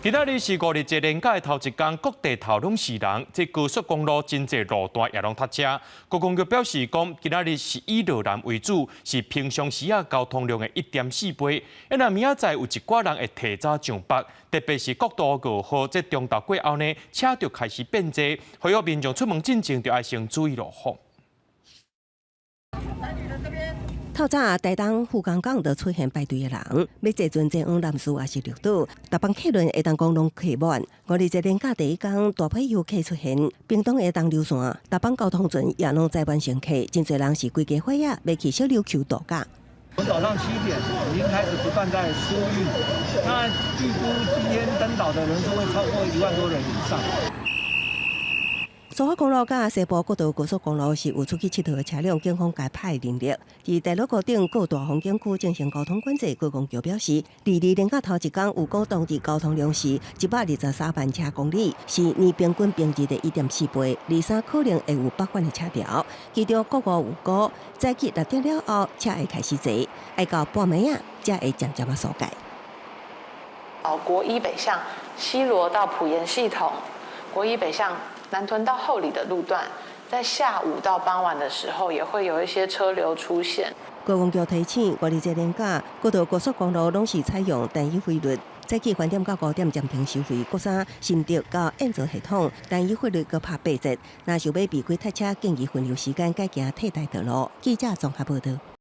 今仔日是五日節連假的頭一工，各地頭攏是人，這高速公路真濟路段也攏塞車。觀光局表示講，今仔日是以落南為主，是平常時仔交通量的1.4倍。若明仔載有一寡人會提早上北，特別是國道5號這中晝過後呢，車就開始變濟，呼籲民眾出門進前就愛先注意路況。透早台東富岡港就出現排隊的人，欲坐船前往南勢抑是綠島，逐班客輪會當講攏客滿。五日節連假第一工，大批遊客出現，屏東的東流線，逐班交通船也攏載滿乘客，真濟人是規家伙仔欲去小琉球度假。從早上7點已經開始不斷在疏運，那預估今天登島的人數會超過1萬多人以上。蘇花公路佮西部國道高速公路是有出去𨑨迌的車輛，警方改派人力。佇大鑼谷頂各大風景區進行交通管制。觀光局表示，二二連假頭一工預估當日交通量是123萬車公里，是年平均平日的1.4倍。二三可能會有北返的車潮。其中國五預估早起6點了後，車會開始濟，愛到半暝仔，才會漸漸仔疏解。哦，國一北向西螺到埔鹽系統，國一北向南屯到后里的路段，在下午到傍晚的時候，也會有一些車流出現。觀光局提醒，五日節連假，各道高速公路攏是採用單一費率，早起3點到5點暫停收費。閣三新竹到燕巢系統單一費率閣拍8折。若想欲避開塞車，建議分流時間改行替代道路。記者綜合報道。